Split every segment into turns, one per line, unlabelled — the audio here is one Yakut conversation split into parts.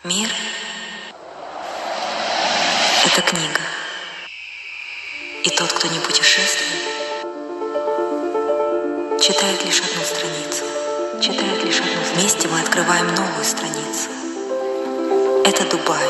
Мир – это книга. И тот, кто не путешествует, читает лишь одну страницу. Читает лишь одну. Вместе мы открываем новую страницу. Это Дубай.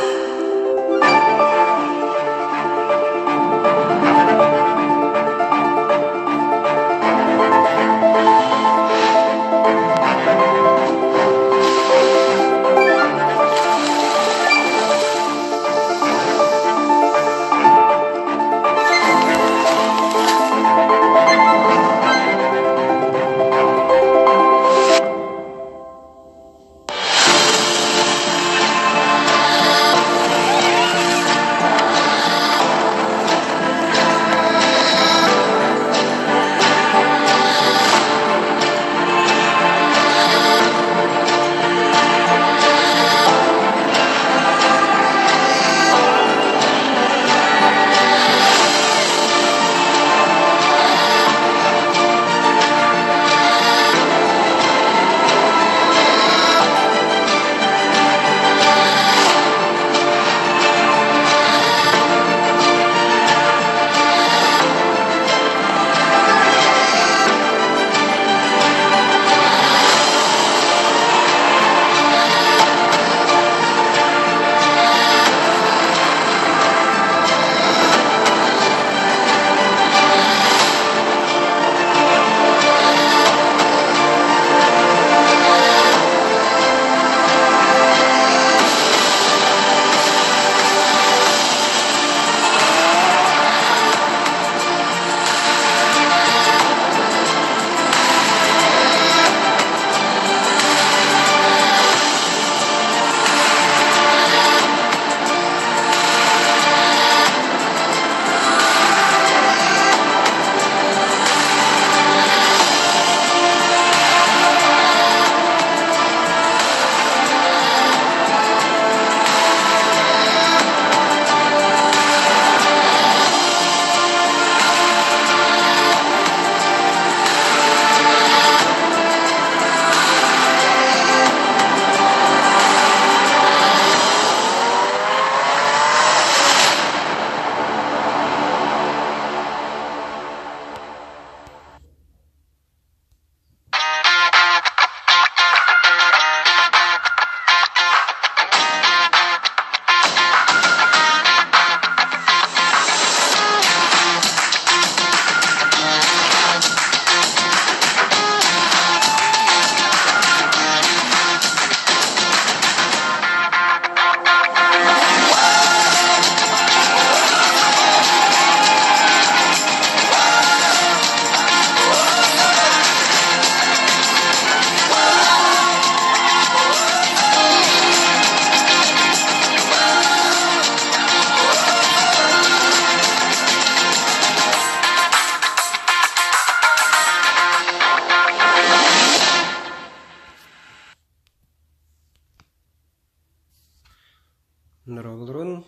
Норуолларын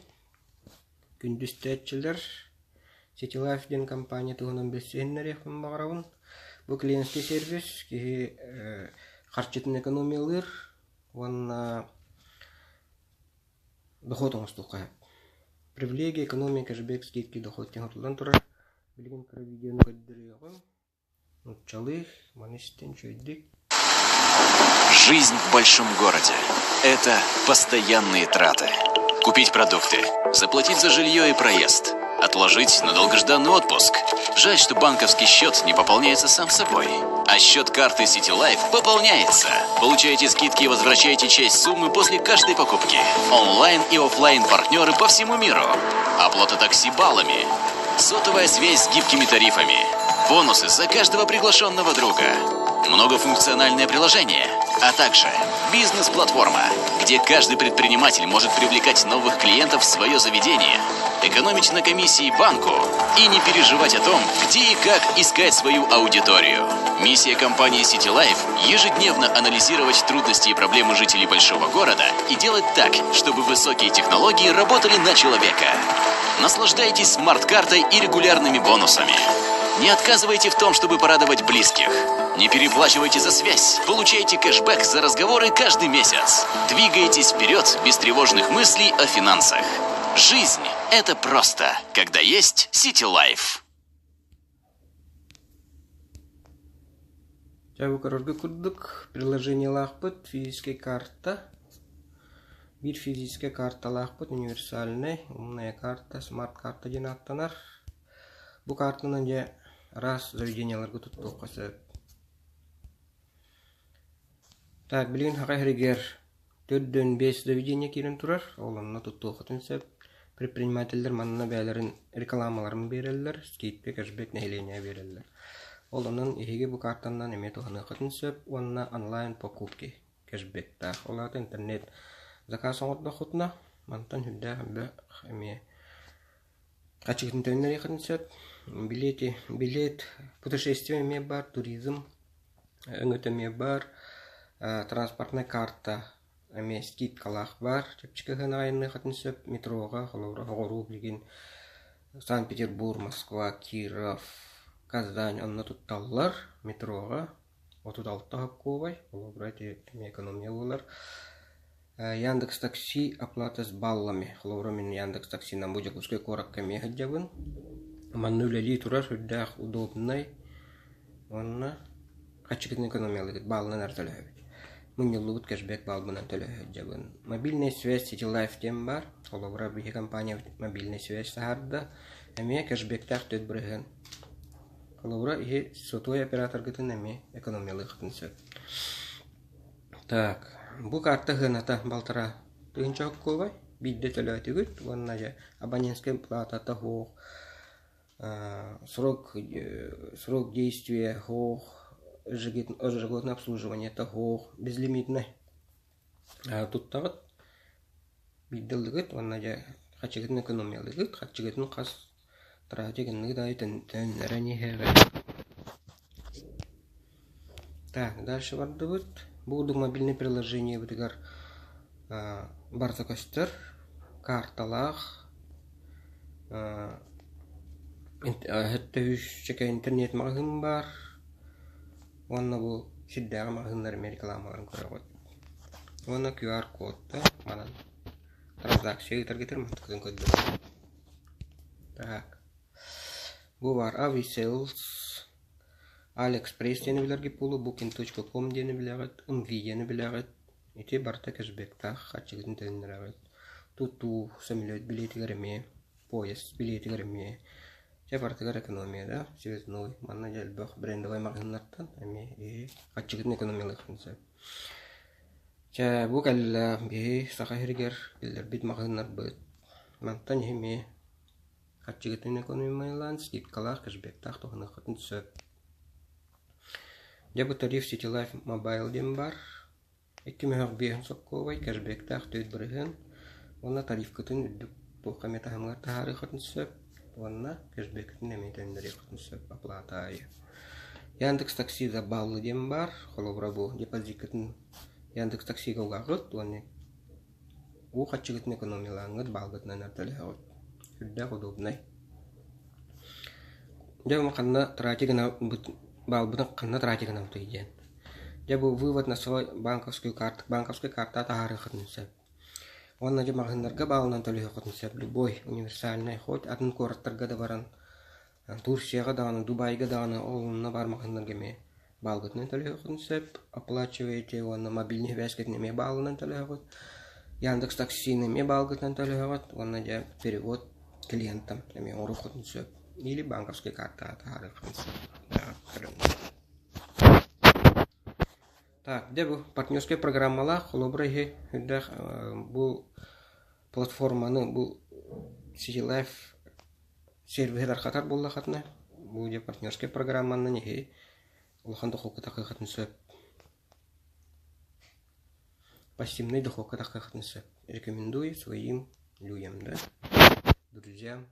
күндүстээччилэр Citylife диэн компания туһунан билсиһиннэриэхпин баҕарабын. Бу клиентский сервис киһи харчытын экономиялыыр уонна дохуот оҥостуохха сөп. Привилегия, экономия, кэшбэк, скидки, дохуот диэн сотуллан турар. Билигин кыра видеону көрдөрүөҕүм. Нууччалыы, маны истэн үчүгэйдик.
Жизнь в большом городе – это постоянные траты. Купить продукты, заплатить за жилье и проезд, отложить на долгожданный отпуск. Жаль, что банковский счет не пополняется сам собой. А счет карты City Life пополняется. Получаете скидки и возвращаете часть суммы после каждой покупки. Онлайн и офлайн партнеры по всему миру. Оплата такси баллами. Сотовая связь с гибкими тарифами. Бонусы за каждого приглашенного друга. Многофункциональное приложение, а также бизнес-платформа, где каждый предприниматель может привлекать новых клиентов в свое заведение, экономить на комиссии банку и не переживать о том, где и как искать свою аудиторию. Миссия компании City Life – ежедневно анализировать трудности и проблемы жителей большого города и делать так, чтобы высокие технологии работали на человека. Наслаждайтесь смарт-картой и регулярными бонусами. Не отказывайте в том, чтобы порадовать близких. Не переплачивайте за связь. Получайте кэшбэк за разговоры каждый месяц. Двигайтесь вперед без тревожных мыслей о финансах. Жизнь – это просто, когда есть City Life.
Дьэ бу көрөргө курдук приложениелаахпыт физическэй карта. Биир физическэй карталаахпыт универсальнай, умная карта, смарт-карта диэн ааттанар. Бу картанан дьэ араас заведениеларга туттуохха сөп. Так, билигин Саха сиригэр 45 заведение киирэн турар, ол онно туттуоххутун сөп. Предпринимателлэр манна бэйэлэрин рекламаларын биэрэллэр, скидка, кэшбэк нэһилиэнньэҕэ биэрэллэр. Ол онон эһиги бу картанан эмиэ туһаныаххытын сөп уонна онлайн покупки кэшбэктээх. Ол аата интернет заказ оҥордоххутуна, мантан сүрдээх элбэх эмиэ Аччыгытын төннөрүөххүтүн сөп. Билети, билет, путешествие эмиэ баар, туризм өҥөтө эмиэ баар, транспортнай карта эмиэ скидкалаах баар, чэпчэки сыанаҕа айанныаххытын сөп метроҕа, холобура, соҕуруу билигин Санкт-Петербург, Москва, Киров, Казань онно тутталлар метроҕа 36 сокуобай, холобура ити эмиэ экономия буолар. Яндекс Такси оплата с баллами. Холобура мин Яндекс Таксинан бу Дьокуускай куоракка эмиэ сылдьабын. Манна үлэлии турар сүрдээх удобнай уонна хаччыгытын экономиялыгыт баалынан эр төлөһөбүт. Мунньуллубут кэшбэк баалбынан төлөһө сылдьабын. Мобильная связь City Life диэн баар. Холобура биһи компания мобильная связь таһаарда. Эмиэ кэшбэктээх 4%. Холобура иһи сотовай операторгытын эмиэ экономиялыаххытын сөп. Так, бу карта сыаната балтараа тыһыынча сокуобай, биирдэ төлөөтүгүт уонна дьэ абонентскай платата суох, срок срок действия суох, ежегодное обслуживаниета суох, безлимитнэй туттаҕыт, биирдэ ыллыгыт уонна дьэ хаччыгытын экономиялыыгыт, хаччыгытын хас тратя гынныгыт аайы төннөрөн иһэҕит. Так, дальше бардыбыт. Бу курдук мобильнай приложениебытыгар барыта көстөр. Карталаах, өттөһүүччэкэ интернет маҕаһыын баар уонна бу сирдээҕи маҕаһыыннар эмиэ рекламаларын көрөҕүт. Уонна QR-кодта манан транзакция ыытаргытыгар мантыкытын көрдөрөр. Так, бу баар Aviasales AliExpress диэни билэргит буолуо, Booking.com диэни билэҕит, Nvidia-ны билэҕит. Ити барыта кэшбэктаах харчыгытын төннөрөҕүт. Тутуу, сөмөлүөт билиэтигэр эмиэ, поезд билиэтигэр эмиэ. Дьэ барытыгар экономия да, цветной. Манна дьэ элбэх брендовай маҕаһыыннартан эмиэ иһи харчыгытын экономиялыаххын сөп. Чэ, бу кэллэ биһи Саха сиригэр биллэрбит маҕаһыыннарбыт. Мантан иһи эмиэ Харчыгытын экономиялаан, скидкалаах, кэшбэктаах туһаныаххытын сөп. Дьэ бу тариф City Life Mobile диэн баар. Икки мөһөх биэһин сокуобай, кэшбэктээх 4% уонна тарифкытын үрдүк туохха эмэ таһымыгар таһаарыаххытын сөп уонна кэшбэккитин эмиэ төннөрүөххүтүн сөп оплата аайы. Яндекс Такси за баллы диэн баар. Холобура бу депозиккытын Яндекс Таксига угаҕыт уонна Уу хаччыгытын экономиялааҥҥыт, баалгытынан ардалаһаҕыт. Сүрдээх удобнай. Дьэ ханна тратя гынабыт баалбытын ханна тратя гынабытый диэн. Дьэ бу вывод на свой банковскую карту банковскай карта таһаарыаххытын сөп. Уонна дьэ маҕаһыыннарга баалынан төлөһүөххүтүн сөп любой универсальный хоть атын куораттарга да баран Турцияҕа даҕаны, Дубайга даҕаны ол онно баар маҕаһыыннарга эмиэ. баалгытынан төлөһүөххүтүн сөп. Оплачиваете уонна мобильнай сибээскитин эмиэ баалынан төлөһөҕүт. Яндекс таксины эмиэ баалгытынан төлөһөҕүт уонна дьэ перевод клиентам эмиэ оҥоруоххутун сөп. Или банковскай картаҕа таһаарыаххытын сөп. Так, дьэ бу партнерскай программалаах, холобура иһи үрдээх бу платформаны бу City Life сервиһи тарҕатар буоллаххытына, бу дьэ партнерскай программанан иһи улахан дохуокка тахыаххытын сөп. Пассивный дохуокка тахыаххытын сөп. Рекомендую своим людям, да, друзьям,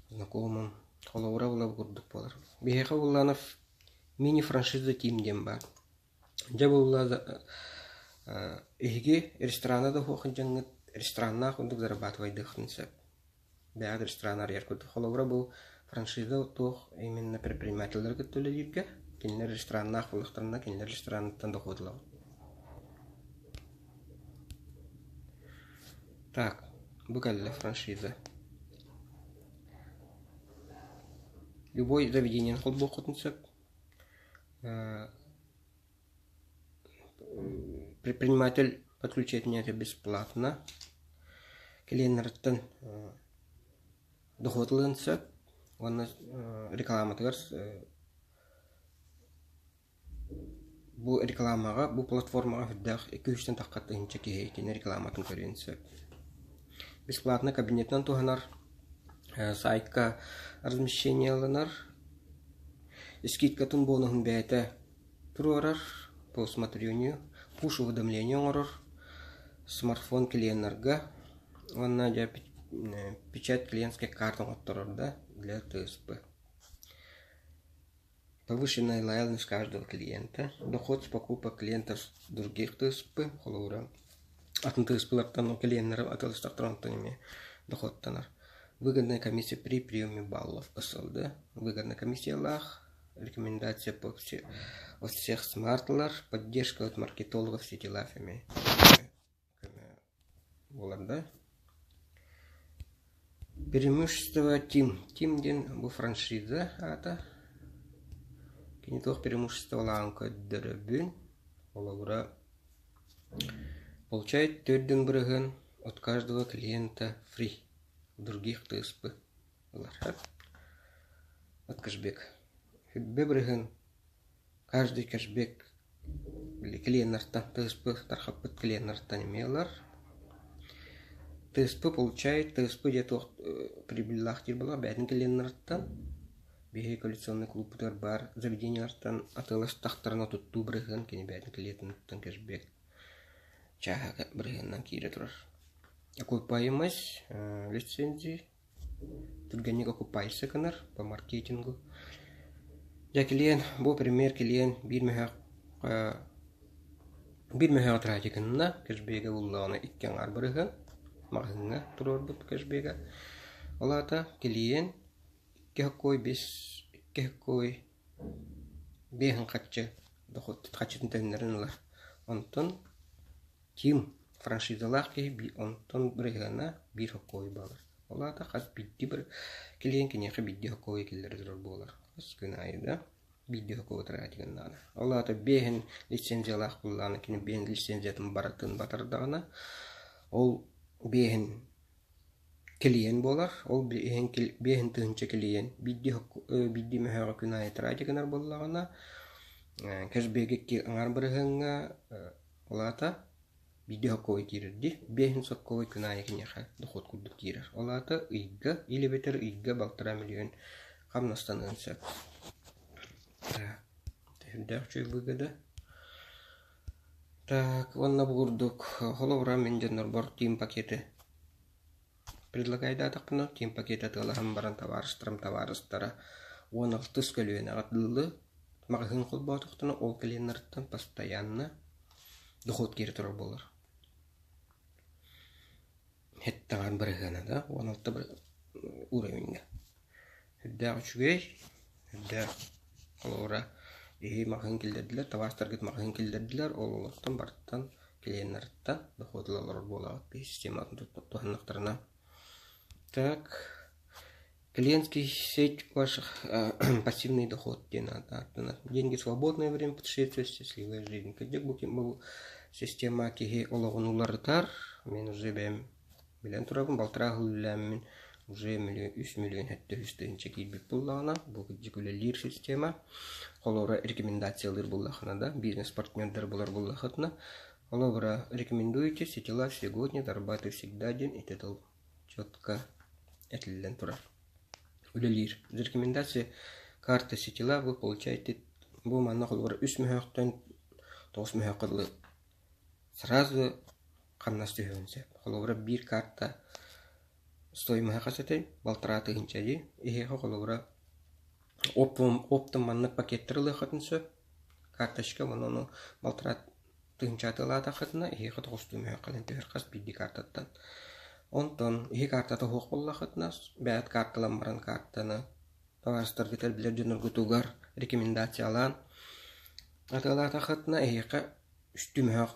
знакомым. Холобура була курдук буолар. Биһиэхэ Уланов мини-франшиза тим диэн баар. Дьэ буолла эһиги ресторана да суох дьоҥҥут рестораннаах курдук зарабатывайдыаххытын сөп. Бэйэҕит ресторан арыйар курдук. Холобура бу франшиза туох именно предпринимателлэри кытта үлэлииргэ кинилэр рестораннаах буоллахтарына кинилэр рестораныттан дохуот ылаҕыт. Так, бу кэллэ франшиза. Любой заведениены холбуоххутун сөп. Предприниматель подключение это бесплатно. Клиеннарыттан дохуот ылыан сөп уонна рекламатыгар бу рекламаҕа бу платформаҕа үрдээх 200 тахха тыһыынча киһи итини рекламатын көрүөн сөп. Бесплатно кабинетынан туһанар, сайтка размещениеланар, скидкатын бонуһун бэйэтэ туруорар, по усмотрению, пуш-уведомление оҥорор, смартфон клиеннарга уонна дьэ печать клиентских карт оҥотторор да для ТСП. Повышенная лояльность каждого клиента, доход с покупок клиентов других ТСП, холобура, атын ТСП-лартан клиеннары атыыластахтар онтон эмиэ доходтанар. Выгодная комиссия при приеме баллов СЛД, выгодная комиссиялаах, рекомендация по от всех смартлар, поддержка от маркетологов сетилаф эмиэ буолар да. Преимущество Тим. Тим диэн бу франшиза аата. Кини туох преимуществолааҕын көрдөрөбүн. Холобура, получает төрдүн бырыһын от каждого клиента фри. Других ТСП ылар. От кэшбэк. Хүббэ бырыһын каждый кэшбэк клиеннартан ТСП тархаппыт клиеннартан эмиэ ылар. ТСП получает ТСП диэ туох прибыльлаах диир буоллаҕа бэйэтин клиеннарыттан биһиги коллекционнай клубпутугар баар заведениелартан атыыластахтарына туттуу бырыһыан кини бэйэтин клиентыттан кэшбэк чааһа бырыһыанынан киирэ турар. Окупаемость лицензии Түргэнник окупайся гынар по маркетингу. Дьэ килиэн, бу пример килиэн биир мөһөөх биир мөһөөҕү тратить гынна, кэшбэгэ буллаҕына икки аҥаар бырыһыан, маҕаһыыҥҥа туруорбут кэшбэгэ. Ол аата килиэн икки хоккуой биэс икки хоккуой биэһин хаччы дохуот хаччытын төннөрөн ылар. Онтон Ким франшизалаах киһи онтон бырыһыана биир хоккуой буолар. Ол аата хас биирдии бір килиэн киниэхэ биирдии хоккуой киллэрэ турар буолар. Хас күн аайы да биирдии хоккуой тратигын наада. Ол аата биэһин лицензиялаах буоллаҕына кини биэһин лицензиятын барытын батардаҕына ол биэһин килиэн буолар. Ол биэһин биэһин тыһыынча килиэн биирдии биирдии мөһөөҕө күн аайы тратик гынар буоллаҕына кэшбэги икки аҥаар бырыһыаҥҥа Ол аата биирдэ соккуобай киирэр дии, биэһин соккуобай күн аайы киниэхэ дохуот курдук киирэр. Ол аата ыйга или эбэтэр ыйга балтараа миллион хамнастаныан сөп. Так, сүрдээх үчүгэй выгода. Так, уонна бу курдук холобура мин дьоннорбор тиим пакеты Предлагайдаатахпына, тиим пакет атыылаһан баран табаарыстарым табаарыстара 16 көлүөнэҕэ дылы маҕаһыын холбоотохтуна ол клиеннарыттан постоянно дохуот киирэ турар буолар. Һэттэҕэр бырыһыана да 16 уровеньҥа. Үрдээх үчүгэй, үрдээх холобура иһи маҕаһыын киллэрдилэр, табаарыстаргыт маҕаһыын киллэрдилэр, ол олортон барыттан клиеннарыттан дохуот ыла олорор буолаҕыт биһи систематын туһаннахтарына. Так. Клиентский сеть ваших пассивный доход диэн ааттанар. Деньги свободное время путешествия, счастливая жизнь. Кырдьык бу бу система киһи олоҕун уларытар. Мин уже бэйэм билэн турабын, балтараа сыл үлэлээммин уже 3 700 000 киирбит буоллаҕына, бу кырдьык үлэлиир система. Холобура рекомендациялыыр буоллаххына да, бизнес-партнердары булар буоллаххытына, холобура рекомендуете Ситилайф сегодня зарабатывай всегда диэн ити тыл четко этиллэн турар. Үлэлиир. За рекомендации карта Ситила вы получаете бу манна холобура үс мөһөөхтөн тоҕус мөһөөххө дылы сразу хамнас түһүөн сөп. Холобура биир карта стоимоһа хас этэй? Балтараа тыһыынча дии. Эһиэхэ холобура оптом, оптом маннык пакеттары ылыаххытын сөп. Карточка уонна ону балтараа тыһыынча атыылаатаххытына эһиэхэ тоҕустуу мөһөөх кэлэн түһэр хас биирдии картаттан. Онтон иһи картата суох буоллаххытына бэйэт карталан баран картаны табаарыстаргытыгар билэр дьонноргутугар рекомендациялаан атыылаатаххытына эһиэхэ үстүү мөһөөх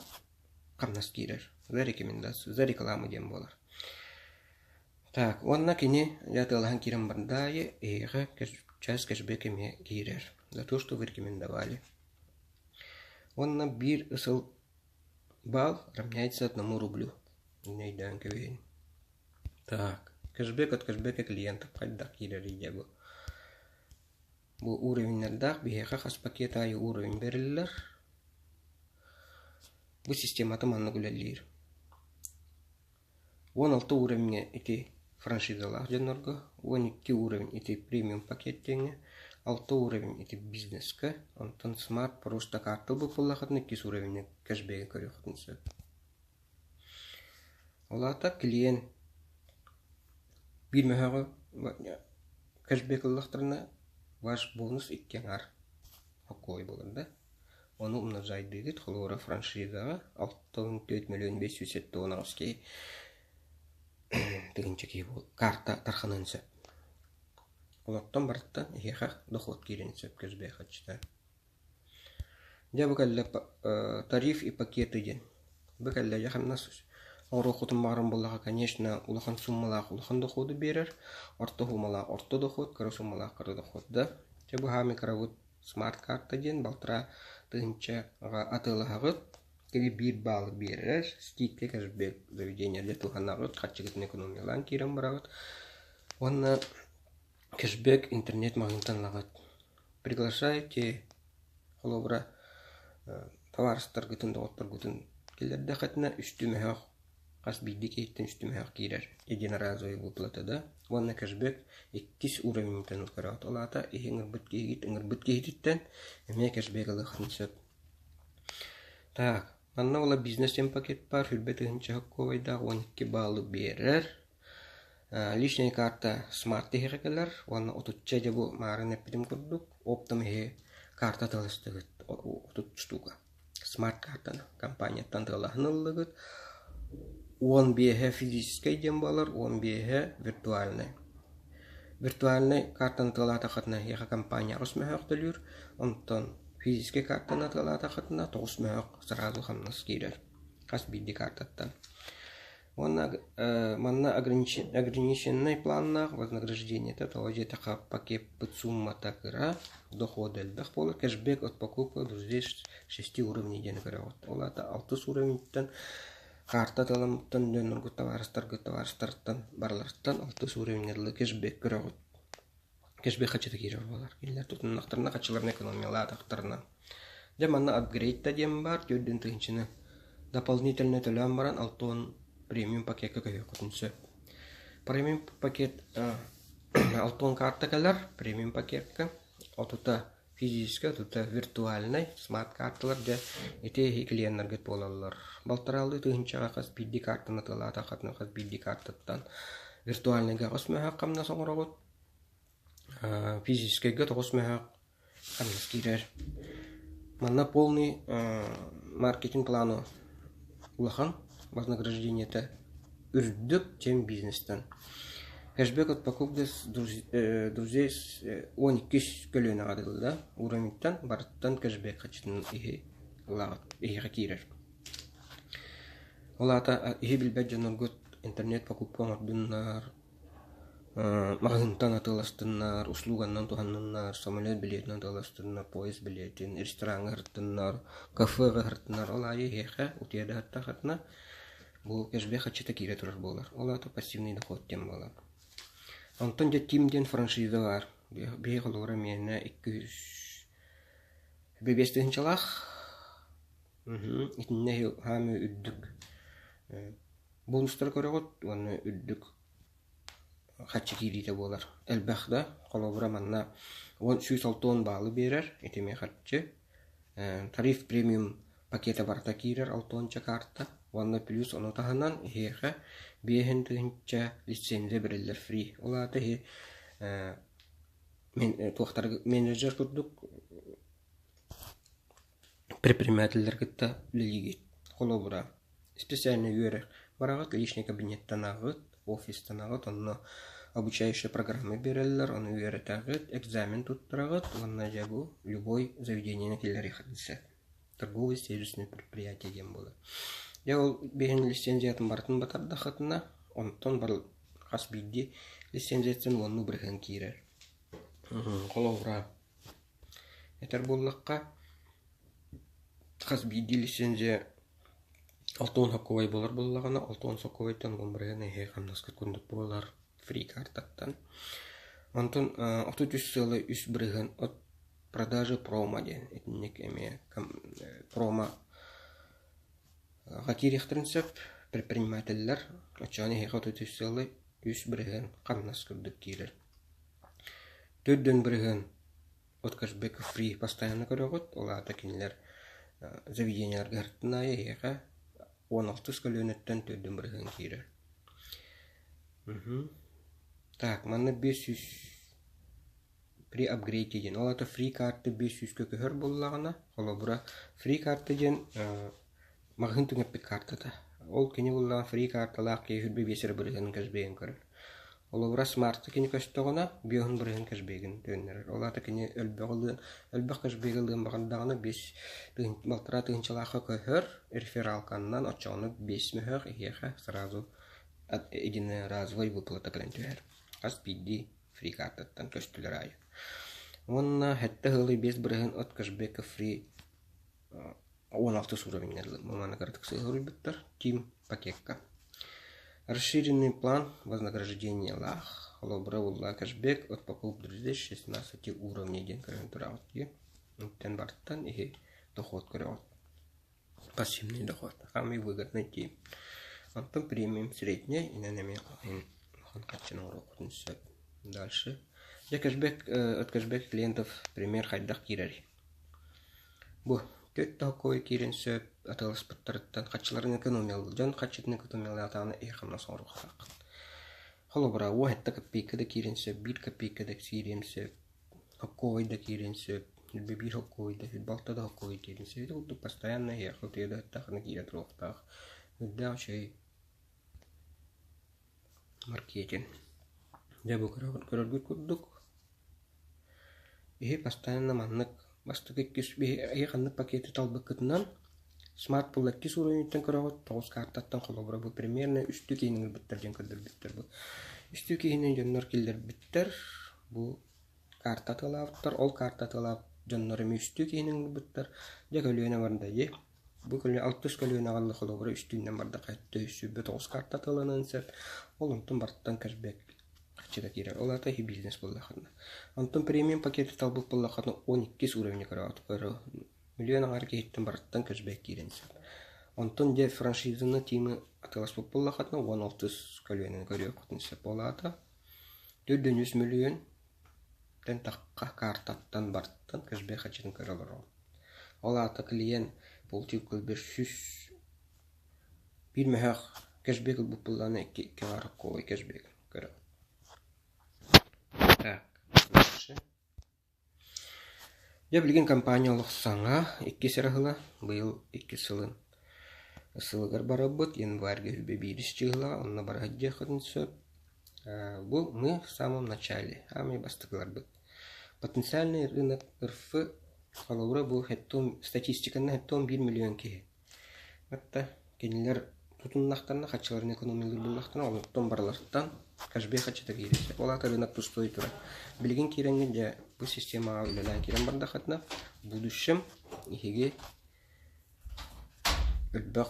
хамнас киирэр. За рекомендацию, за рекламу диэн буолар. Так, уонна кини дьэ атыылаһан киирэн барда аайы эһиэхэ час кэшбэк эмиэ киирэр. За то, что вы рекомендовали. Уонна биир сыл баал равняется одному рублю. Өйдөөн кэбиһин. Так, кэшбэк от кэшбэка клиентов хайдах киирэрий дьэ бу. Бу уровеннардаах биһиэхэ хас пакет аайы уровень бэриллэр. Бу системата маннык үлэлиир. 16 уровеҥҥа ити франшизалаах дьоннорго, 12 уровень ити премиум пакет диэҥҥэ, 6 уровень ити бизнескэ, онтон смарт просто карта ылбыт буоллаххытына иккис уровеҥҥа кэшбэги көрүөххүтүн сөп. Ол аата клиент биир мөһөөҕү кэшбэк ыллахтарына ваш бонус икки аҥаар хоккуой буолар да. Ону умнажайдыыгыт, холобура франшизаҕа 64 мөлүйүөн 578 киһи тыһыынча киһи карта тарханыан сөп. Олортон барыттан эһиэхэ дохуот киириэн сөп кэшбэк харчыта. Дьэ бу кэллэ тариф и пакеты диэн. Бу кэллэ дьэ хамнас оҥоруоххутун баҕаран буоллаҕа, конечно, улахан суммалаах улахан доходу биэрэр, орто суммалаах орто дохуот, кыра суммалаах кыра дохуот да. Дьэ бу хаамый кырабыт Смарт-карта диэн балтараа тыһыынчаҕа атыылаһаҕыт, кини биир баалы биэрэр, скидка кэшбэк заведениеларга туһанаҕыт, харчыгытын экономиялаан киирэн бараҕыт уонна кэшбэк интернет-маҕаһыынтан ылаҕыт. Приглашайте, холобура, табаарыстаргытын, доҕотторгутун киллэрдэххитинэ үстүү мөһөөх Хас биирдии киһиттэн үстүмэһэх киирэр единоразовый выплата да уонна кэшбэк иккис уровеньтан көрөөт ол аата иһи ыҥырбыт киһигит ыҥырбыт киһититтэн эмиэ кэшбэк ылыаххын сөп. Так, манна уола бизнес диэн пакет баар сүүрбэ тыһыынча сокуобайдаах 12 баалы биэрэр. Личная карта смарт иһиҕэ кэлэр уонна отучча дьэ бу маарын эппитим курдук оптом иһи карта атыыластыгыт 30 штука. Смарт-картаны компанияттан тыалаһан ыллыгыт. 15-э физическэй диэн буолар, 15-э виртуальнай. Виртуальнай картаны тыалаатаххытына эһиэхэ компания аҕыс мөһөөх төлүүр, онтон физическэй картаны атыылаатаххытына тоҕус мөһөөх сразу хамнас киирэр хас биирдии картаттан. Уонна манна ограниченнай планнаах вознаграждениета тоҕо диэтэххэ пакеппыт суммата кыра, дохода элбэх буолар. Кэшбэк от покупок друзей шести уровней диэни көрөҕүт. Ол аата алтыс уровеньтан карта атыыламмыттан дьонноргут табаарыстаргыт табаарыстартан барыларыттан алтыс уровеньҥа дылы кэшбэк көрөҕүт. Кэшбэк хаччыта киирэр буолар. Кинилэр тутуннахтарына хаччыларын экономиялаатахтарына. Дьэ манна апгрейд да диэн баар, 4 тыһыынчаны дополнительно төлөөн баран 60 премиум пакекка көһүөххүтүн сөп. Премиум пакет 60 карта кэлэр премиум пакекка отута физическэй, отута виртуальнай смарт-карталар дьэ ити клиеннаргыт буолаллар. Балтараалыы тыһыынчаҕа хас биирдии картаны атыылаатаххытына хас биирдии картаттан виртуальнайга аҕыс мөһөөх хамнас оҥороҕут. Физическэйгэ тоҕус мөһөөх хамнас киирэр. Манна полный маркетинг плана улахан вознаграждениета үрдүк, чем бизнестэн. Кэшбэк от покупки друзей 12 көлүөнэҕэ дылы да уровеньтан барыттан кэшбэк хаччытын иһи ылаҕыт иһиэхэ киирэр. Ол аата иһи билбэт дьонноргут интернет покупка оҥордуннар. Маҕаһыынтан атыыластыннар, услуганнан туһанныннар, самолет билиэтин атыыластыннар, поезд билиэтин, рестораҥҥа сырыттыннар, кафеҕа сырыттыннар, ол аайы эһиэхэ утуйа да сыттаххытына бу кэшбэк харчыта киирэ турар буолар. Ол аата пассивный доход диэн буолар. Онтон дьэ Тим диэн франшиза баар. Биһиги холобура миэнэ 205 тыһыынчалаах. Итиннэ хаамыы үрдүк бонустары көрөҕүт уонна үрдүк харчы киириитэ буолар. Элбэх да, холобура манна 160 баалы биэрэр, ити эмиэ харчы. Тариф премиум пакета барыта киирэр алтыанча карта уонна плюс ону таһынан эһиэхэ биэһин тыһыынча лицензия бэриллэр фри. Ол аата иһи туохтар менеджер курдук предпринимателлэр кытта үлэлиигит. Холобура, специальнай үөрэх бараҕыт, личный кабинеттанаҕыт, офистанаҕыт, онно обучающая программа биэрэллэр, ону үөрэтэҕит, экзамен туттараҕыт уонна дьэ бу любой заведениены киллэриэххитин сөп. Торговый сервисный предприятие диэн буолар. Дьэ ол биһин лицензиятын барытын батардаххытына, онтон бар хас биирдии лицензияттан уоннуу бырыһыан киирэр. Холобура, Этэр буоллахха, хас биирдии лицензия 60 сокуобай буолар буоллаҕына, 60 сокуобайтан уон бырыһыан эһиги хамнаскыт курдук буолар фри картаттан. Онтон 33 сыала үс бырыһыан от продажи промо диэн итинник эмиэ промо киириэхтэрин сөп предпринимателлэр оччоҕуна эһиэхэ 33 сыала үс бырыһыан хамнас курдук киирэр. Төрдүн бырыһыан от кэшбэк фри постоянно көрөҕүт, ол аата кинилэр заведениеларга сырыттын аайы эһиэхэ уон алтыс көлүөнэттэн төрдүн бырыһыан киирэр. Так, манна 500 при апгрейде диэн, ол аата фри карта 500-кэ көһөр буоллаҕына, холобура фри карта диэн Маҕаһыын түҥэппит картата. Ол кини буллаҕа фри карталаах киһи 25 эрэ бырыһыанын кэшбэгин көрөр. Холобура, смарта кини көстөҕүнэ, биэһин бырыһыан кэшбэгин төннөрөр. Ол аата кини элбэх ылыан, элбэх кэшбэги ылыан баҕардаҕына, биэс балтараа тыһыынчалаахха көһөр, рефералканнан оччоҕуна биэс мөһөөх эһиэхэ сразу единоразовай выплата кэлэн түһэр. Хас биирдии фри картаттан көстүлэр аайы. Уонна сэттэ ыалы биэс бырыһыан от кэшбека фри 16 уровеннар манна кыратык сыһыарыйбыттар Team пакекка. Расширенный план вознаграждениялаах холобура булла кэшбэк от покупок друзей 16 уровней диэн көрөн тураҕыт дии. Интэн бартан иһи доход көрөҕүт. Пассивный доход. Самый выгодный тип. Онтон премиум средний инэн эмиэ улахан харчыны оҥоруоххутун сөп. Дальше. Дьэ кэшбэк от кэшбэк клиентов пример хайдах киирэрий? Бу түөрт тоһоккой киирэн сөп атыыласпыттарыттан харчыларын экономиялыыр дьон харчытын экономиялаатаҕына эһи-хамнас оҥоруохтааххын. Холобура, уон сэттэ копейка да киирэн сөп, биир копейка да киириэн сөп, хоккуобай да киириэн сөп, биир хоккуобай да, балта да хоккуобай киириэн сөп. Ити курдук постоянно эһиэхэ утуйа да сыттаххына киирэ туруохтаах. Үрдээх үчүгэй маркетинг. Дьэ бу көрөргүт курдук Биһи постоянно маннык бастакы иккис биһи ханнык пакеты талбыккытынан смарт буолла иккис уровеньтан көрөҕүт тоҕус картаттан холобура бу примерно үстүү киһини ыҥырбыттар диэн көрдөрбүттэр бу үстүү киһини дьоннор киллэрбиттэр бу карта атыылаабыттар ол карта атыылаабыт дьоннор эмиэ үстүү киһини ыҥырбыттар дьэ көлүөнэ барда дии бу көлүөнэ алтыс көлүөнэҕэ ылла холобура үстүүннэн бардахха 729 карта атыыланыан сөп ол онтон барыттан кэшбэк харчыта киирэр. Ол аата бизнес буоллаххына. Онтон премиум пакеты талбыт буоллаххына 12 уровня көрөҕүт. Миллион аҥаар киһиттэн барыттан кэшбэк киирэн сөп. Онтон дьэ франшизаны тиимы атыыласпыт буоллаххытына 16 көлүөнэни көрүөххүтүн сөп. Ол аата 403 миллион тэн тахха картаттан барыттан кэшбэк харчытын көрө олороҕун. Ол аата клиент получил көлбөр сүүс биир мөһөөх кэшбэк ылбыт буоллаҕына икки икки аҥаар кэшбэк көрөҕүн. Так, дальше. Дьэ билигин компания олох саҥа, иккис эрэ сыла, быйыл иккис сылын сылыгар барабыт, январьга үбэ биирис чыыһыла, онно бара сылдьыаххытын сөп. Бу мы в самом начале, аамай бастакыларбыт. Потенциальный рынок РФ холобура бу статистиканы 1 миллион киһи. Отта кинилэр тутуннахтарына, харчыларын экономиялыыр буоллахтарына, олортон барыларыттан кэшбэк харчыта киирэр. Ол аата рынок пустой турар. Билигин киирэҥҥит дьэ бу системаҕа үлэлээн киирэн бардаххытына, в будущем эһиги элбэх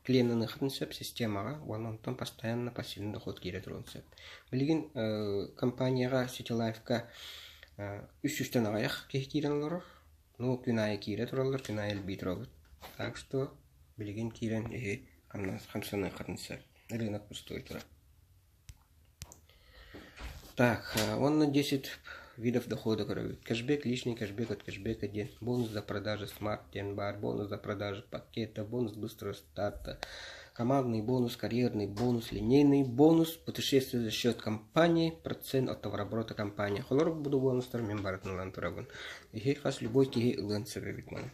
клиеннаныаххытын сөп системаҕа уонна онтон постоянно пассивный доход киирэ туруон сөп. Билигин компанияҕа Ситилайфка 300-тэн аҕыйах киһи киирэн олорор. Ну, күн аайы киирэ тураллар, күн аайы элбии турабыт. Так что билигин киирэн иһи хамсаныаххытын сөп. Рынок пустой турар. Так, уонна 10 видов дохода көрөбүт. Кэшбэк, личный кэшбэк от кэшбэка диэн, бонус за продажи смарт диэн баар, бонус за продажи пакета, бонус быстрого старта, командный бонус, карьерный бонус, линейный бонус, путешествие за счет компании, процент от товарооборота компании. Холорук буду бонустар мин барытын ылан турабын. Иһи хас любой киһи ылыан сөп эбит маны.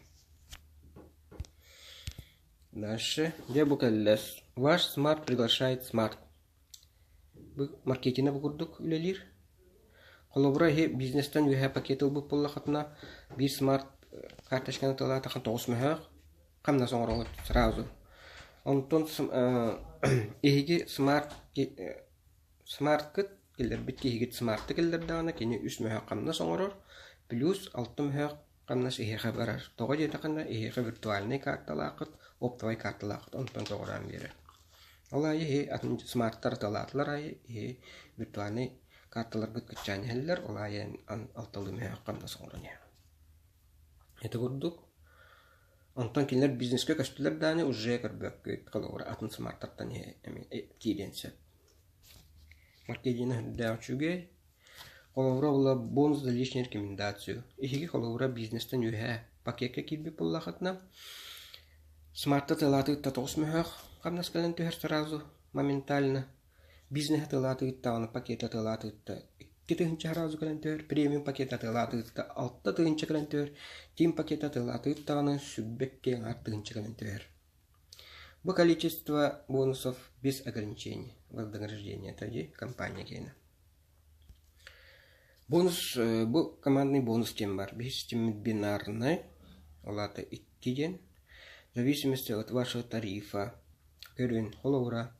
Дальше. Дьэ бу кэллэ. Ваш смарт приглашает смарт. Бу маркетинэ бу курдук үлэлиир. Холобура иһи бизнестэн үөһэ пакет ылбыт буоллаххытына биир смарт карточканы тылаатахха 9 мөһөөх хамнас оҥороҕут сразу. Онтон эһиги смарт смарткыт киллэрбит киһигит смарты киллэрдэҕинэ кини 3 мөһөөх хамнас оҥорор плюс 6 мөһөөх хамнас эһиэхэ барар. Тоҕо диэтэххинэ эһиэхэ виртуальнай карталааххыт, оптовай карталааххыт онтон көҕүрээн биэрэр. Ол аайы эһи атын смарттар атыылаатылар аайы эһи виртуальнай карталаргыт кыччаан иһэллэр, ол аайы алталыы мөһөөх хамнас оҥорон иһэҕин. Ити курдук онтон кинилэр бизнескэ көстүлэр даҕаны уже көрбөккүт, холобура атын смарттартан эмиэ киириэн сөп. Маркетинг үрдээх үчүгэй. Холобура була бонус за личную рекомендацию. Эһиги холобура бизнестэн үөһээ пакекка киирбит буоллаххытына, смарта тылаатыытта 9 мөһөөх хамнас кэлэн түһэр сразу моментально. Бизнеһи тылаатыыттаҕына пакета тылаатыытта 2000 сразу кэлэн түһэр, премиум пакета тылаатыытта 6000 кэлэн түһэр, тим пакета тылаатыыттаҕына 22,5 тыһыынча кэлэн түһэр. Бу количество бонусов без ограничений вознаграждения дии компания киэнэ. Бонус бу командный бонус диэн баар. Биһиги системмит бинарнай, ол аата икки диэн. В зависимости от вашего тарифа көрүн, холобура,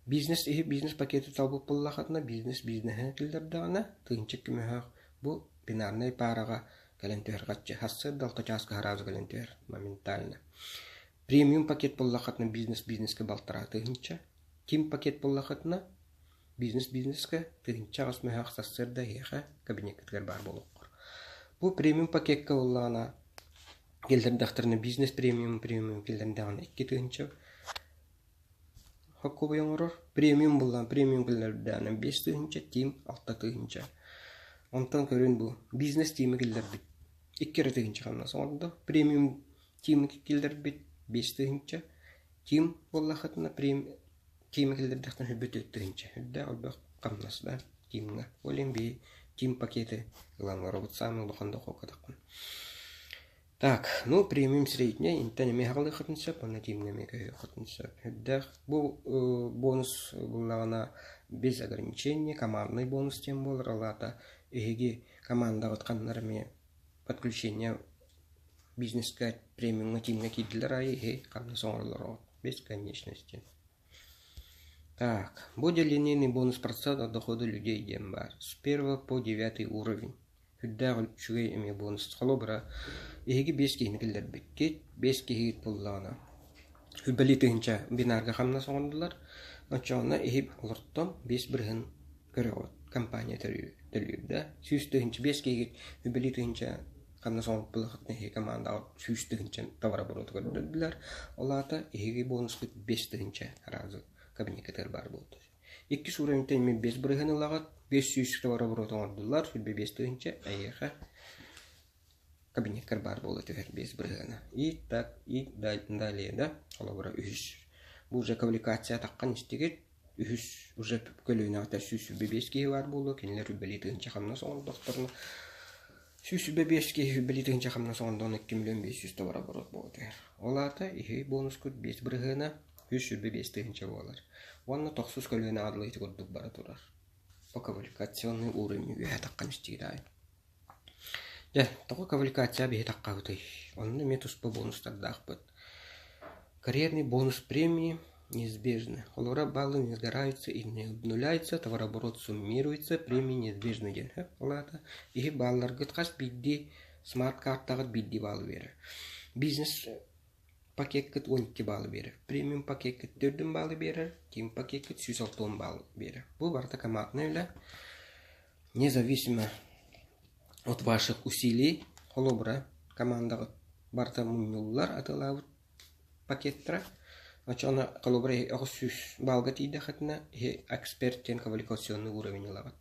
бизнес иһи бизнес пакеты талбыт буоллаххытына, бизнес бизнеһи киллэрдэҕинэ, 1000 көмөһөөх бу бинарнай паараҕа кэлэн түһэр хаччы. Сарсыарда 6 чааска сразу кэлэн түһэр моментально. Премиум пакет буоллаххытына бизнес бизнескэ 1,5 тыһыынча. Тим пакет буоллаххытына бизнес бизнескэ 1008 мөһөөх сарсыарда эһиэхэ кабинеккытыгар баар буолуоххор. Бу премиум пакекка буоллаҕына киллэрдэхтэринэ бизнес премиум премиум киллэрдэҕинэ 2000 хоккубуй оҥорор. Премиум буоллаҕына премиум киллэрдэҕинэ 5000, тим 6000. Онтон көрүн бу бизнес тиими киллэрбит 2 эрэ тыһыынча хамнас оҥордо. Премиум тиими киллэрбит 5000. Тим буоллаххытына тиими киллэрдэхтэн 24 тыһыынча. Үрдээх элбэх хамнас да тимҥа. Ол иһин биһи тим пакеты ылан олоробут саамай улахан дохуокка таххан. Так, ну премиум средняй интэн эмиэ аҕалыаххытын сөп, уонна тимҥэ эмиэ көһүөххүтүн сөп. Үрдээх бу бонус буллаҕына без ограничения, командный бонус диэн буолар, ол аата эһиги командаҕыт ханна эрэ эмиэ подключение бизнескэ премиумҥа тимҥэ киирдилэр аайы эһи хамнас оҥороллор бесконечности. Так, бу линейный бонус процент от дохода людей диэн баар. С первого по девятый уровень. Үрдээх үчүгэй эмиэ бонус. Холобура, эһиги биэс киһини киллэрбиккит, биэс киһигит буоллаҕына, 150 тыһыынча бинарга хамнас оҥордулар. Оччоҕуна эһи олортон 5% көрөҕүт. Компания төлүүр да. 100 тыһыынча биэс киһигит 150 тыһыынча хамнас оҥорбут буоллаххытына эһиги командаҕыт 100 тыһыынча товарообороту көрдөрдүлэр. Ол аата эһиги бонускут 5000 сразу кабинеккытыгар баар буолта. Иккис уровеньтан эмиэ 5% ылаҕыт, 500 товарооборот оҥордулар, 25 тыһыынча эйиэхэ кабинеккар баар буола түһэр 5 бырыһыана. И так и далее да, холобура үһүс. Бу уже квалификация таххан истигит, үһүс уже көлүөнэҕэ 125 киһи баар буолуо, кинилэр 150 тыһыынча хамнас оҥордохторуна 125 киһи 150 тыһыынча хамнас оҥордоҕуна 2 500 000 товарооборот буола түһэр. Ол аата иһи бонускут 5 бырыһыана 125 тыһыынча буолар. Уонна тохсус көлүөнэҕэ дылы ити курдук бара турар. По квалификационный уровень үөһэ таххан истигит аайы. Дьэ, тоҕо квалификация биһи таххабытый? Онно эмиэ туспа бонустардаахпыт. Карьерный бонус премии. Неизбежны. Холобура, баллы не сгораются и не обнуляются, товарооборот суммируется, премии неизбежны диэн сөп. Ол аата иһи баалларгыт хас биирдии смарт-картаҕыт биирдии баалы биэрэр. Бизнес пакеккыт 12 баалы биэрэр. Премиум пакеккыт 4 баалы биэрэр, тим пакеккыт 160 баалы биэрэр. Бу барыта команднай үлэ. Независимо от ваших усилий, холобура, командаҕыт барыта мунньуллар атыылаабыт пакеттара. Оччоҕуна холобура 900 баалга тиийдэххитинэ иһи эксперт диэн квалификационный уровень ылаҕыт.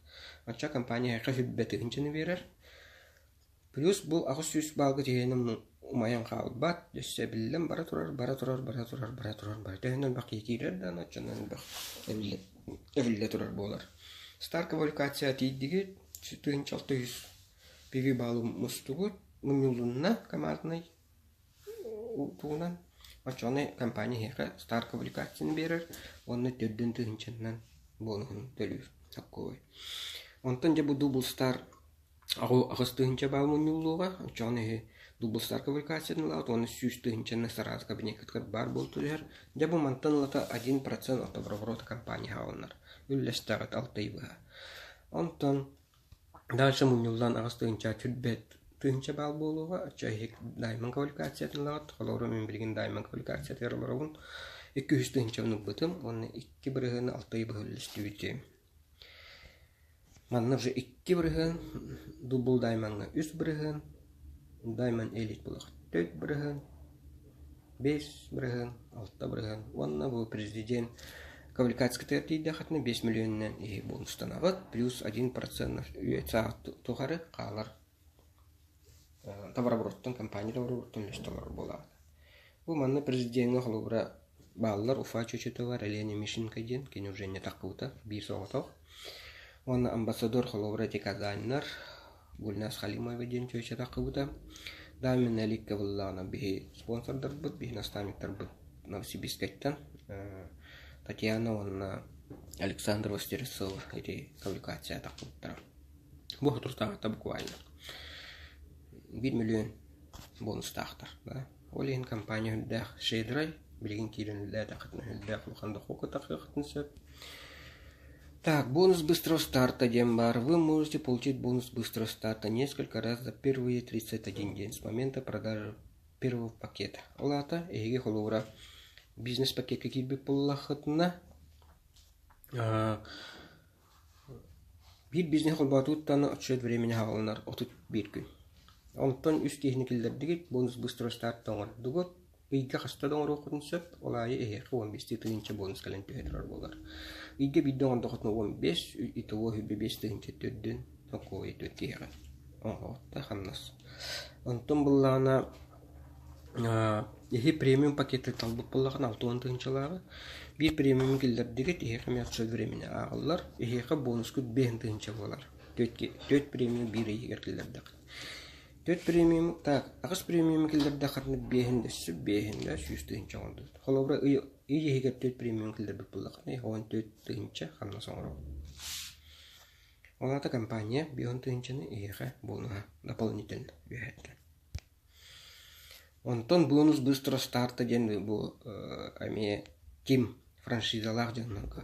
Оччо компания эһиэхэ сүүрбэ тыһыынчаны биэрэр. Плюс бу 800 баалга тиийэн умайан хаалбат, өссө эбиллэн бара турар, бара турар, бара турар, бара турар, бара төһөнөн элбэх киһи киирэр да, оччонон элбэх эбиллэ, эбиллэ турар буолар. Стар квалификация тиийдигит, 1600 PV баалы мустугут, мунньулунна командный тугунан оччоҕуна компания эһиэхэ Star квалификацияны биэрэр уонна төрдүн тыһыынчаннан бонуһун төлүүр соккуобай. Онтон дьэ бу Double Star 8 тыһыынча баал мунньуллуоҕа, оччоҕуна эһи Double Star квалификацияны ылаҕыт уонна 100 тыһыынчаны сараас кабинеккытыгар баар буола түһэр. Дьэ бу мантан ылата 1% от оборота компания хааланар. Үллэстэҕит алта ый быһа. Онтон Дальше мунньуллан 8 тыһыынча 100 тыһыынча баал буолуоҕа, оччо эһиги Diamond квалификациятын ылаҕыт, холобура мин билигин Diamond квалификациятыгар олоробун, 200 тыһыынчабын ылбытым уонна 2 бырыһыаны алта ый быһа үллэстибитим. Манна уже 2 бырыһыан, Double Diamondҥа 3 бырыһыан, Diamond Elite буолуох 4 бырыһыан, 5 бырыһыан, 6 бырыһыан уонна бу президент квалификациятыгар тиийдэххитинэ 5 миллионунан иһи бонустанаҕыт плюс 1% үйэ сааҕыт тухары хаалар товарообороттан компания товарообороттон үлэс толорор буолаҕыт. Бу манна президеҥҥэ холобура бааллар Уфа Чучутова, Лена Мишенко диэн кини уже не таххыбыта биир соҕотох. Уонна амбассадор холобура Казаннар Гульнас Халимова диэн чүөчэ таххыбыта. Дамин Аликка буллаҕына биһи спонсордарбыт, биһи наставниктарбыт Новосибирскайтан Татьяна уонна Александр Востерецова ити публикация таххыбыттара. Бу соторутааҕыта буквально 1 миллион бонустаахтар. Да? Ол иһин компания үрдээх щедрай, билигин киирэн үлэлээтэххитинэ үрдээх улахан дохуокка тахсыаххытын сөп. Так, бонус быстрого старта диэн баар. Вы можете получить бонус быстрого старта несколько раз за первые 31 день с момента продажи первого пакета. Ол аата эһиги холобура бизнес пакекка киирбит буоллаххытына биир бизнес холбоотуттан отчет времени хааланар 31 күн. Онтон үс киһини киллэрдигит, бонус быстрого старта оҥордугут, Ыйга хаста да оҥоруоххутун сөп, ол аайы эһиэхэ 15 тыһыынча бонус кэлэн түһэ турар буолар. Ыйга биирдэ оҥордоххутуна 15, итого 25 тыһыынча төрдүн окуойа түөрт киһиэхэ оҥоһуохта хамнас. Онтон буллаҕына эһи премиум пакеты талбыт буоллаххына 60 тыһыынчалааҕы биир премиуму киллэрдигит эһиэхэ эмиэ отчет времени ааҕыллар эһиэхэ бонускут 5 тыһыынча буолар түөрт премиум биир ыйыгар киллэрдэххит Түөрт премиум, так, аҕыс премиуму киллэрдэххитинэ биэһин да өссө биэһин да 100 тыһыынча оҥордубут. Холобура, ый ый иһигэр түөрт премиум киллэрбит буоллаххына, 14 тыһыынча хамнас оҥороҕут. Ол аата компания 50 тыһыынчаны эһиэхэ бонуһа дополнительно үөһэттэн. Онтон бонус быстро старта диэн бу эмиэ Тим франшизалаах дьоннорго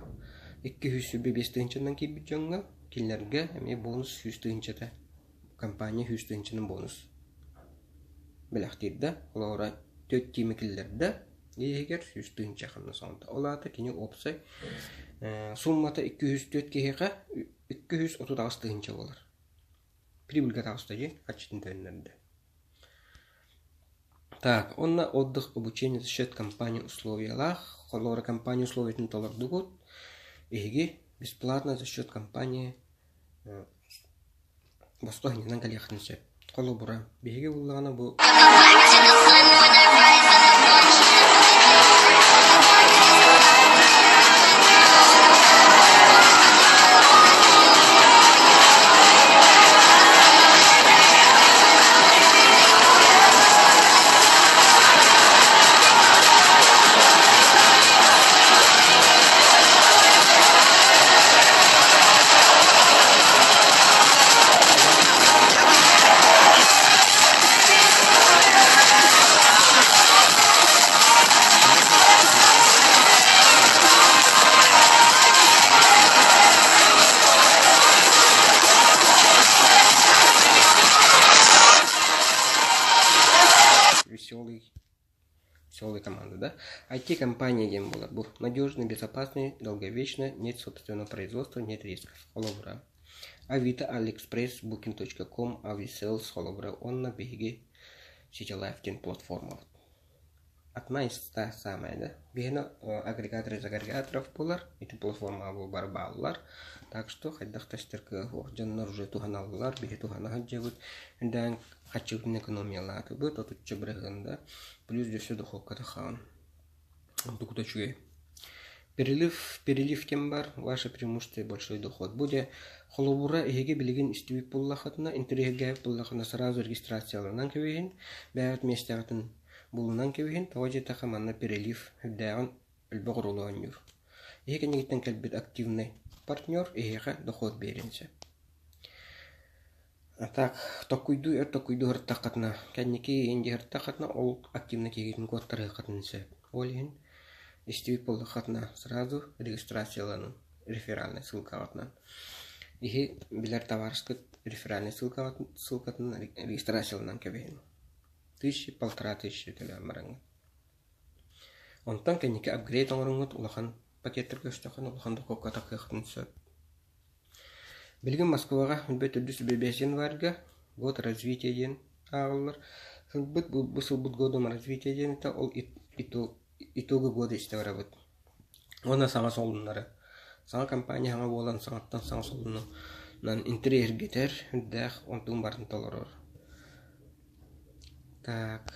225 тыһыынчанан киирбит дьоҥҥо кинилэргэ эмиэ бонус 100 тыһыынчата компания 100 тыһыынчанан бонус бэлэхтиир да, холобура түөрт тиими киллэрдэ иһигэр 100 тыһыынча хамнас оҥордо. Ол аата кини уопсай суммата 204 киһиэхэ 238 тыһыынча буолар. Прибыльга таҕыста дии, харчытын төннөрдө. Так, онно отдых, обучение за счет компании условиялаах. Холобура, компания условиятын толордугут. Эһиги бесплатно за счет компании босхо иһинэн кэлиэххитин сөп. Холобура, биһиги буллаҕына бу Веселая команда, да? IT-компания диэн буолар. Бу надежный, безопасный, долговечно, нет собственного производства, нет рисков. Холобура. Авито, Алиэкспресс, Booking.com, Aviasales холобура уонна биһиги Citylife диэн платформабыт. Одна из та самая, да? Биһиэнэ агрегатор из агрегаторов буолар, ити платформаҕа бу бары бааллар. Так что хайдах да истэр кыах суох. Дьоннор уже туһаналлар, биһи туһана сылдьабыт. Үрдээн хаччыбытын экономиялаатыбыт, отучча бырыһыан да. Плюс өссө духуопка тахаҕын. Онтукута үчүгэй. Перелив, перелив диэн баар, ваше преимущество большой доход. Бу дьэ холобура эһиги билигин истибит буоллаххытына, интэриэһиргээбит буоллаххына сразу регистрацияланан кэбиһин, бэйэҕит миэстэҕитин Булунан кэбиһин, тоҕо диэтэххэ манна перелив үрдээҕин элбэх оруолу оонньуур. Иһи кэннигиттэн кэлбит активнай партнер эһиэхэ дохуот биэриэн сөп. А так токкуйдуу өр токкуйдуу сырыттаххытына, кэнники иһин сырыттаххытына ол активнай киһигитин куоттарыаххытын сөп. Ол иһин истибит буоллаххытына сразу регистрацияланын реферальнай ссылкаҕытынан. Иһи билэр табаарыскыт реферальнай ссылкатынан регистрацияланан кэбиһин. Тысячи полтора тысячи төлөөн бараҥҥын. Онтон кэнники апгрейд оҥороҥҥут улахан пакеттарга көстөххүнэ улахан дохуокка тахсыаххытын сөп. Билигин Москваҕа билбэт төрдүс бэс январьга год развития диэн ааҕыллар. Сылбыт бу сылбыт годом развития диэн этэ ол итога года истэ барабыт. Уонна саҥа солуннары. Саҥа компания саҥа буолан саҥаттан саҥа солунунан интэриэһиргэтэр, үрдээх онтун барытын толорор. Так.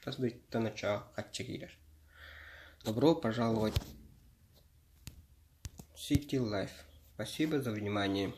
Хас дойдуттан оччоҕо хаччы киирэр. Добро пожаловать в City Life. Спасибо за внимание.